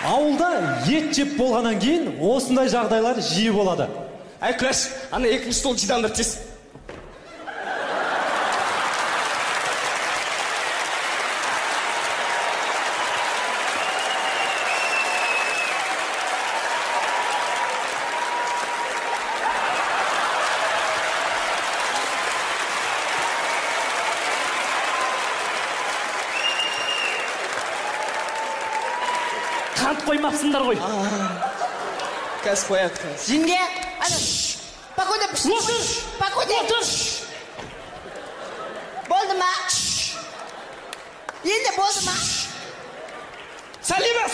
Ауылда ет жеп болғаннан кейін осындай жағдайлар жиі болады. Әй, Күләш, ана екінші стол жидандыр тез. Қант қоймапсыңдар ғой. Қазір қояды, қазір. Жеңге, ана погода пішті. Отыр! Погода. Отыр! Болды ма? Енді болды ма? Сәлима,